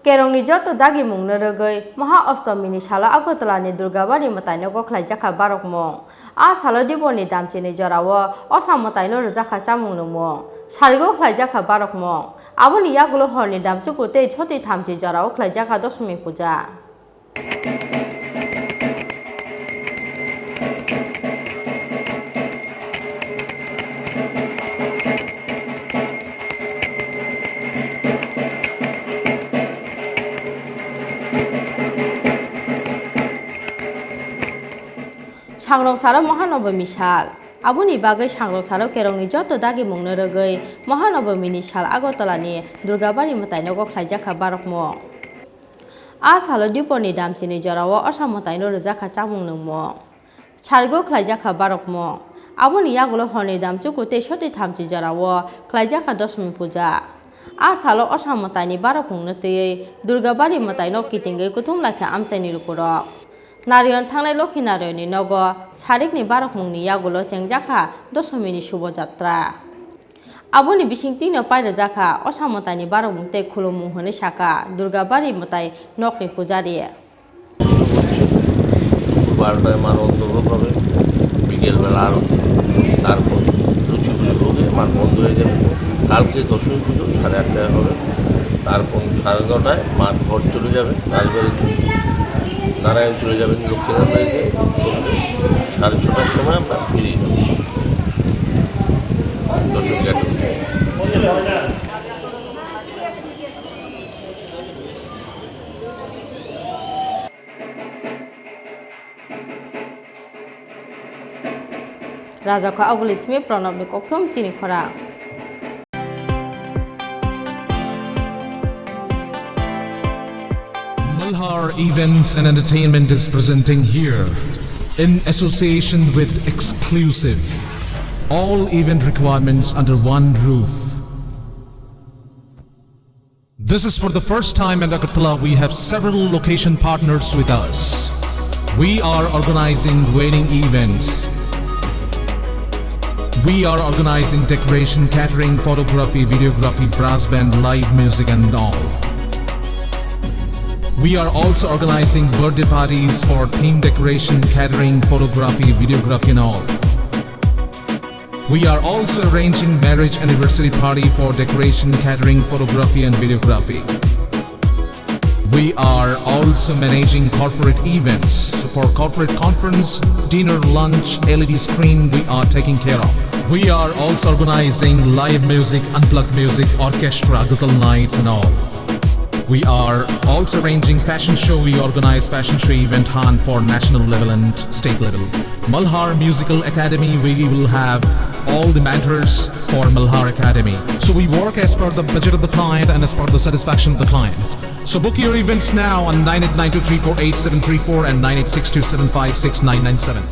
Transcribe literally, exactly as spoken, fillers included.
Kerongni joto dagimungno rwgwi Maha Ostomini salo Agartala ni Durgabari mwtaino khlaijak kha barokmung. A salo Dipor ni Damchi ni jorao Osa mwtaino rwjak kha chamung nungmung. Sarigo khlaijak kha barokmung. Aboni yagulo horni damchuku tei soti thamchi jorao khlaijak kha Dosomi puja. Sangrong salo Mahanobami sal. Aboni bagwi sangrong salo Kerongni joto dagimungno rwgwi Mahanobamini sal Agartala ni Durgabari mwtainogo khlaijak kha barokmung. A salo Diporni Damchini jorao Osa mwtaino rwjak kha chamung nungmung. Sarigo khlaijak kha barokmung. Aboni yagulo horni damchuku tei soti thamchi jorao khlaijak kha Dosomi puja. A salo Osa mwtaini barokmungno twiwi Durgabari mwtaino kitingwi kuthum lai kha amchaini lukurok. Narayon thangnai Lokhi Narayonni nogo sarikni barokmungni yagulo chengjak kha Dosomini Shubho Jatra. Aboni bisingtwino pairwjak kha Osa mwtaini barokmung tei khulumung hwnwi sakha Durgabari mwtai nokni pujari. বারোটায় মার অন্তর্ভোগ হবে, বিকেলবেলা আরতি, তারপর লুচি পুজো হবে, মার বন্ধ হয়ে যাবে। কালকে দশমী পুজো সাড়ে আটটায় হবে, তারপর সাড়ে নটায় মার ঘর চলে যাবে, রাজবাড়িতে নারায়ণ চলে যাবেন লক্ষ্মীনাথ বাড়িতে। সন্ধ্যে সাড়ে ছটার সময় আমরা ফিরে যাবো দশমী ঘাটে। Raja kha Aguli simi Pranabni kokthum chini khorang. Malhar Events and Entertainment is presenting here in association with Exclusive. All event requirements under one roof. This is for the first time in Agartala. We have several location partners with us. We are organizing wedding events. We are organizing decoration, catering, photography, videography, brass band, live music and all. We are also organizing birthday parties for theme decoration, catering, photography, videography and all. We are also arranging marriage anniversary party for decoration, catering, photography, and videography. We are also managing corporate events. So for corporate conference, dinner, lunch, L E D screen, we are taking care of. We are also organizing live music, unplugged music, orchestra, ghazal nights, and all. We are also arranging fashion show. We organize fashion show event hunt for national level and state level. Malhar Musical Academy, we will have all the mentors for Malhar Academy. So we work as per the budget of the client and as per the satisfaction of the client. So book your events now on nine eight nine two three four eight seven three four and nine eight six two seven five six nine nine seven.